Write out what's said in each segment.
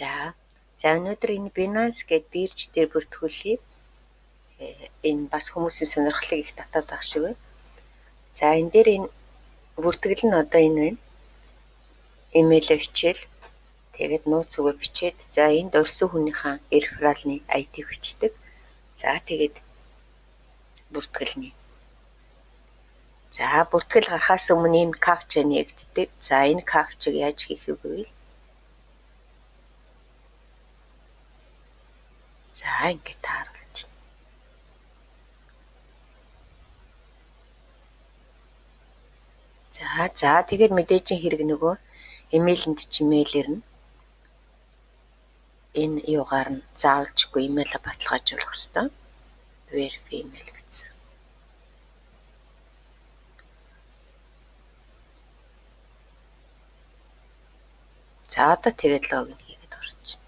За. За өнөөдөр энэ Binance гээд бирж дээр бүртгүүлье. Энэ бас хүмүүсийн сонирхлыг их татаад байгаа шиг байна. За энэ дээр энэ бүртгэл нь одоо энэ байна. Имэйлээ бичээл тэгээд нууц үгээ бичээд за энд орсон хүнийхээ рефералны ID-г бичдэг. За тэгээд бүртгэлнэ. За бүртгэл гарахаас өмнө ийм капча нээгддэг. За энэ капчаг яаж хийх вэ гэвэл за ингээд тааруулж байна. За за тэгээд мэдээжийн хэрэг нөгөө имэйлэнд чи мэйл ирнэ. Энэ юугаар нь заавалжгүй имэйлээ баталгаажуулах ёстой. Verify email гэсэн. За одоо тэгээд логин хийгээд орчих.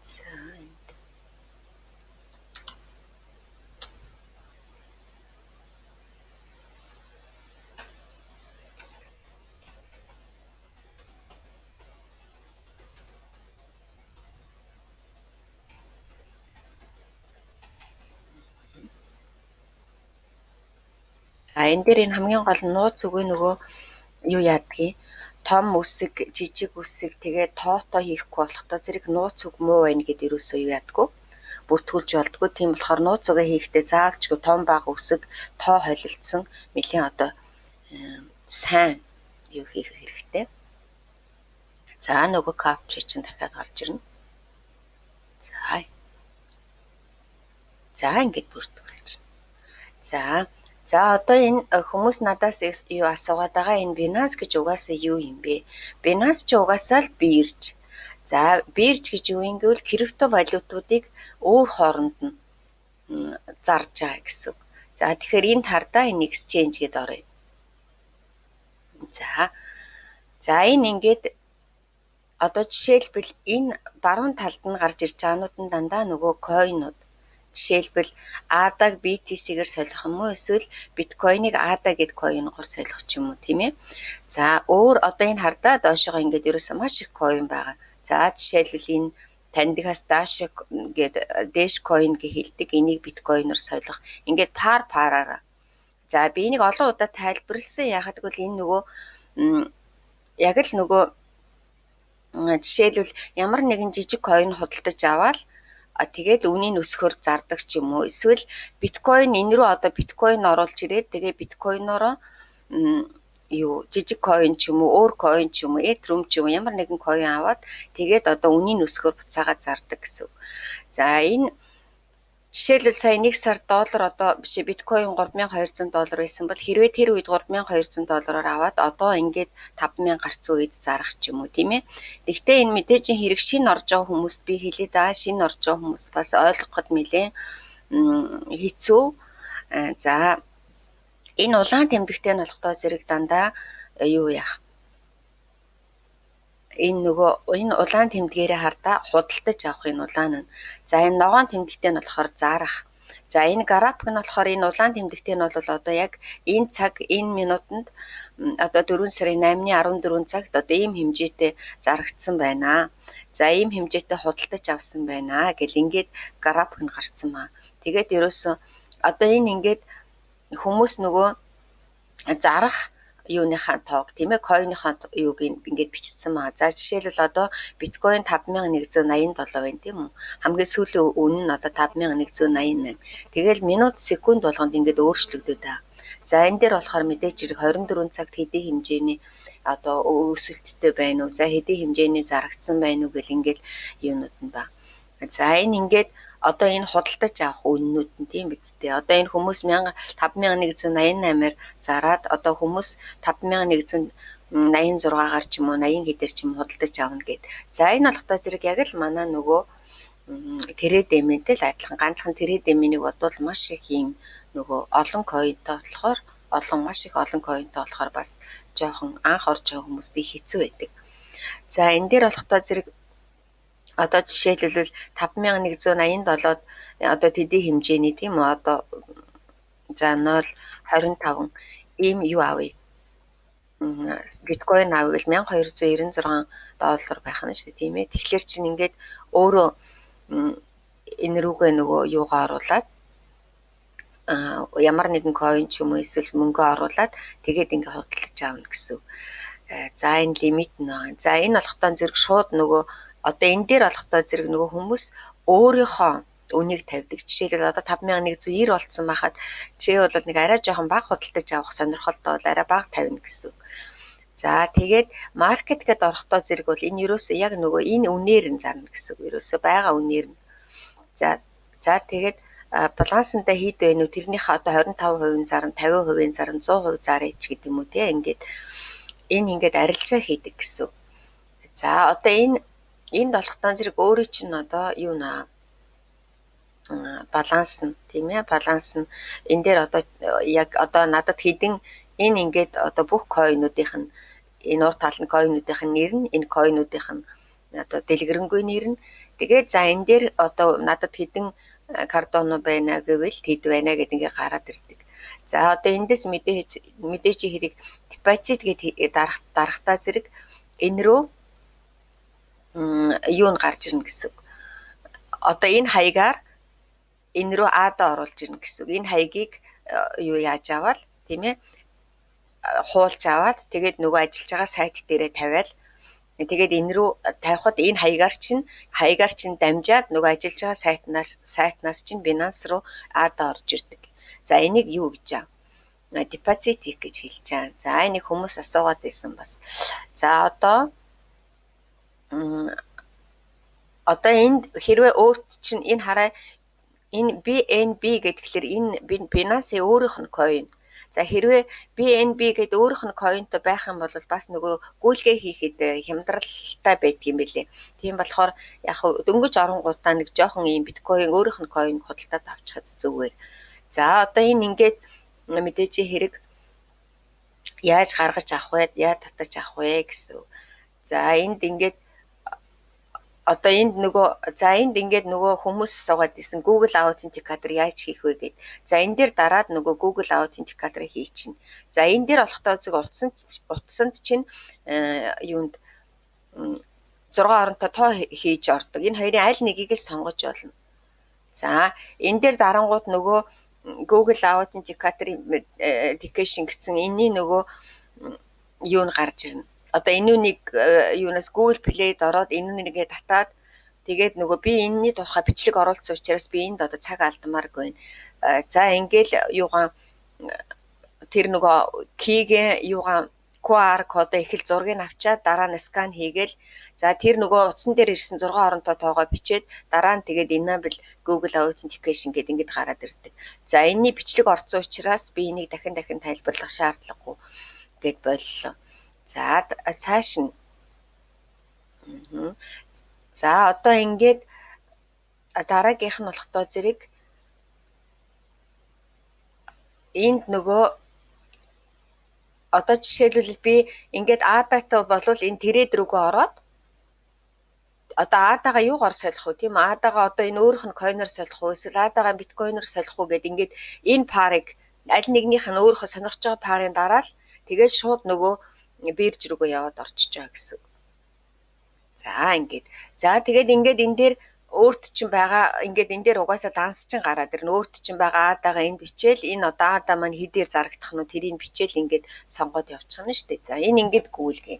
За энд. За энэ дээр энэ хамгийн гол нь нууц үгээ нөгөө юу яадгийг том үсэг, жижиг үсэг тэгээ тоотоо хийхгүй болохдоо зэрэг нууц үг муу байна гэд ерөөсөө юу яадгүй бүртгүүлж болдгоо. Тийм болохоор нууц үгээ хийхдээ заавалчгүй том бага үсэг тоо холилдсон нэлийн одоо сайн юу хийх хэрэгтэй. За нөгөө капча чинь дахиад гарч ирнэ. За. За ингээд бүртгүүлж. За. За одоо энэ хүмүүс надаас юу асуугаад байгаа энэ Binance гэж угаасаа юу юм бэ? Binance ч угаасаа л бирж. За бирж гэж юу юм гэвэл крипто валютуудыг өөр хооронд нь зарж байгаа гэсэн үг. За тэгэхээр энэ тардаа энэ exchange гэдээ оръё. За. За энэ ингээд одоо жишээлбэл энэ баруун талд нь гарч ирж байгаанууд нь дандаа нөгөө койнууд. Жишээлбэл ADA-г BTC-гээр солих юм уу эсвэл биткойныг ADA гэд койнгоор солих ч юм уу тийм ээ. За өөр одоо энэ хардаа доошогоо ингээд ерөөсөө маш их койн байгаа. За жишээлбэл энэ таньдгаас Dash гээд Dash coin гэж хэлдэг. Энийг биткойноор солих. Ингээд пар параараа. За би энийг олон удаа тайлбарласан. Яагаад гэвэл энэ нөгөө яг л нөгөө жишээлбэл ямар нэгэн жижиг койн худалдаж аваад тэгээд үнийн өсөхөр зардаг ч юм уу. Эсвэл биткойн энэ рүү одоо биткойн оруулж ирээд тэгээ биткойноороо юу жижиг койн ч юм уу, өөр койн ч юм уу, Ethereum ч юм уу ямар нэгэн койн аваад тэгээд одоо үнийн өсөхөр буцаагаад зардаг гэсэн үг. За энэ жишээлбэл сая нэг сар доллар одоо биш биткойн 3200 доллар байсан бол хэрвээ тэр үед 3200 доллараар аваад одоо ингээд 5000 гарцсан үед зарах ч юм уу тийм ээ. Гэхдээ энэ мэдээжийн хэрэг шинэ орж байгаа хүмүүст би хэлээд байгаа шинэ орж байгаа хүмүүст бас ойлгоход нэлээд хэцүү. За энэ улаан тэмдэгтэй нь болохдоо зэрэг дандаа юу яах? Энэ нөгөө энэ улаан тэмдгээрээ хардаа худалдаж авах энэ улаан нь. За энэ ногоон тэмдэгтэй нь болохоор зарах. За энэ график нь болохоор энэ улаан тэмдэгтэй нь бол одоо яг энэ цаг энэ минутанд одоо 4 сарын 8-ны 14 цагт одоо ийм хэмжээтэй зарагдсан байна. За ийм хэмжээтэй худалдаж авсан байна гэл ингээд график нь гарцсан маа. Тэгээд ерөөсөө одоо энэ ингээд хүмүүс нөгөө зарах юуныхаа тоог тийм ээ койныхаа юуг ингээд бичсэн маа. За жишээлбэл одоо биткойн 5187 байна тийм үү? Хамгийн сүүлийн үн нь одоо 5188. Тэгэл минут секунд болгонд ингээд өөрчлөгдөд байгаа. За энэ дээр болохоор мэдээч хэрэг 24 цагт хэдий хэмжээний одоо өсөлттэй байна уу? За хэдий хэмжээний зарагдсан байна уу гэл ингээд юунууд нь ба. За энэ ингээд одоо энэ худалдаж авах үннүүд нь тийм биз дээ. Одоо энэ хүмүүс 5188-аар зараад одоо хүмүүс 5186-гаар ч юм уу 80 хэдээр ч юм худалдаж авна гэд. За энэ болохдоо зэрэг яг л манай нөгөө тредэмэнтэй л адилхан ганцхан тредэмэнийг бодвол маш их юм нөгөө олон койнтой болохоор олон маш их олон койнтой болохоор бас жоохон анх орж байгаа хүмүүст их хэцүү байдаг. За энэ дээр болохдоо зэрэг одоо жишээлбэл 5187-д одоо тэдний хэмжээний тийм үү одоо за 0.25 Ийм юу авъя. Биткойн авъя гэл 1296 доллар байх нь шүү дээ, тийм ээ. Тэгэхээр чинь ингээд өөрөө энэ рүүгээ нөгөө юугаа оруулаад ямар нэгэн coin ч юм уу эсвэл мөнгө оруулаад тэгээд ингээд худалдаж авна гэсэн. За, энэ лимит нь байгаа. За, энэ болохдоо зэрэг шууд нөгөө одоо энэ дээр болохдоо зэрэг нөгөө хүмүүс өөрийнхөө үнийг тавьдаг. Жишээлбэл, одоо 5190 болцсон байхад чи бол нэг арай жоохон бага худалдаж авах сонирхолтой бол арай бага тавина гэсэн үг. За, тэгээд market гэдээ орохдоо зэрэг бол энэ ерөөсөө яг нөгөө энэ үнээр нь зарна гэсэн үг. Ерөөсөө байгаа үнээр нь. За, тэгээд балансандаа хэд байна вэ? Тэрнийхээ одоо 25% зарна, 50% зарна, 100% зарна ч гэдэг юм уу, те, ингээд энэ ингээд арилжаа хийдэг гэсэн үг. За, одоо энэ энд болохдоо зэрэг өөрөө чинь одоо юу наа баланс нь, тийм ээ, баланс нь энэ дээр одоо яг одоо надад хэдэн энэ ингээд одоо бүх coin уудынх нь, энэ урд тал нь coin уудынх нь нэр нь, энэ coin уудынх нь одоо дэлгэрэнгүй нэр нь. Тэгээд за, энэ дээр одоо надад хэдэн Cardano байна гэвэл тэд байна гэдэг ингээ гараад ирдэг. За, одоо эндээс мэдээж хэрэг депозит гээд дарахтаа зэрэг энэ рүү юу нь гарч ирнэ гэсэн үг. Одоо энэ хаягаар энэ рүү ADA оруулж ирнэ гэсэн үг. Энэ хаягийг юу яаж аваад, тийм ээ, хуулж аваад тэгээд нөгөө ажиллаж байгаа сайт дээрээ тавиал тэгээд энэ рүү тавихад энэ хаягаар чинь дамжаад нөгөө ажиллаж байгаа сайтнаас чинь Binance руу ADA орж ирдэг. За, энийг юу гэж аа? Депозит хийх гэж хэлж байгаа. За, энийг хүмүүс асуугаад байсан бас. За, одоо энд хэрвээ өөрт чинь энэ хараа, энэ BNB гэхээр энэ Binance-ийн өөрийнх нь coin. За, хэрвээ BNB гэдэг өөрийнх нь coin той байх юм бол бас нөгөө гүйлгээ хийхэд хямдралтай байдаг юм билээ. Тийм болохоор яг дөнгөж оронгуудаа нэг жоохон ийм биткойн, өөрийнх нь coin худалдаад авчихад зүгээр. За, одоо энэ ингээд мэдээж хэрэг яаж гаргаж авах вэ? Яаж татаж авах вэ гэсэн. За, энд ингээд одоо энд нөгөө, за, энд ингээд нөгөө хүмүүс суугаад исэн Google Authenticator яаж хийх вэ гэд. За, энэ дээр дараад нөгөө Google Authenticator хийчихнэ. За, энэ дээр болохдоо зүг утсанд чинь юунд 6 оронтой тоо хийж ордог. Энэ хоёрын аль нэгийг л сонгож болно. За, энэ дээр дарангууд нөгөө Google Authenticator Authentication гэсэн энэний нөгөө юу нь гарч ирнэ. Одоо энүүнийг юунаас Google Play-д ороод энүүнийгээ татаад тэгээд нөгөө би энэний тухай бичлэг оруулсан учраас би энд одоо цаг алдмааргүй байна. За, ингээл юугаан тэр нөгөө key гээ юугаан QR кодоо их л зургийг авчаад дараа нь scan хийгээл, за, тэр нөгөө утсан дээр ирсэн 6 оронтой тоогоо бичээд дараа нь тэгээд enable Google Authentication гэдэг ингэж гараад ирдэг. За, энэний бичлэг орсон учраас би энийг дахин дахин тайлбарлах шаардлагагүй гэд боллоо. За, цааш нь, за, одоо ингээд дараагийнх нь болохдоо зэрэг энд нөгөө одоо жишээлбэл би ингээд ADA-тай болвол энэ trade рүүгээ ороод одоо ADA-гаа юугаар солих вэ, тийм, ADA-гаа одоо энэ өөрийнх нь coin оор солих уу эсвэл ADA-гаа биткойноор солих уу гэд ингээд энэ pair ыг аль нэгнийх нь өөрийнхөө сонирхож байгаа pair ын дараа л тэгээд шууд нөгөө бирж рүүгээ яваад орчиж байгаа гэсэн. За, ингээд. За, тэгээд ингээд энэ дээр өөрт чинь байгаа, ингээд энэ дээр угаасаа данс чинь гараад ирнэ. Өөрт чинь байгаа ADA-гаа энд бичээл, энэ одоо ADA маань хэдээр зарагдах нь тэрийг бичээл ингээд сонгоод явчихна шүү дээ. За, энэ ингээд гүйлгээ.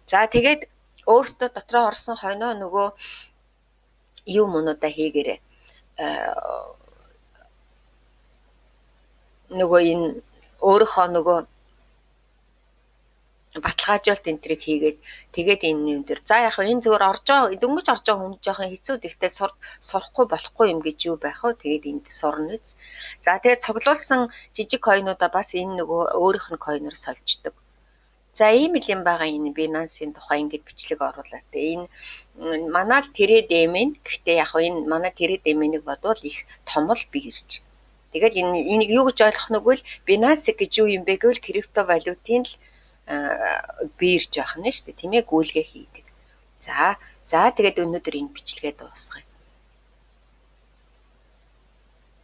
За, тэгээд өөртөө дотроо орсон хойноо нөгөө юм мунуудаа хийгээрэй. Нөгөө энэ өөрийнхөө нөгөө баталгаажуулалт энэ тэрийг хийгээд тэгээд энэ юм дээр, за, яг энэ зүгээр орж байгаа, дөнгөж орж байгаа хүн жоохон хэцүү, гэхдээ сурахгүй болохгүй юм гэж юу байх вэ? Тэгээд энд сурна биз. За, тэгээд цуглуулсан жижиг coin уудаа бас энэ нөгөө өөрийнх нь coin оор сольждог. За, ийм л юм байгаа энэ Binance-ийн тухай ингэж бичлэг оруулаа. Тэгээ энэ манай л trade MN, гэхдээ яг энэ манай trade MN-ыг бодвол их том л бирж. Тэгэл энэ энийг юу гэж ойлгох нь гэвэл Binance гэж юу юм бэ гэвэл криптовалютын л бирж байх нь шүү дээ, тийм ээ, гүйлгээ хийдэг. За, тэгээд өнөөдөр энэ бичлэгээ дуусгая.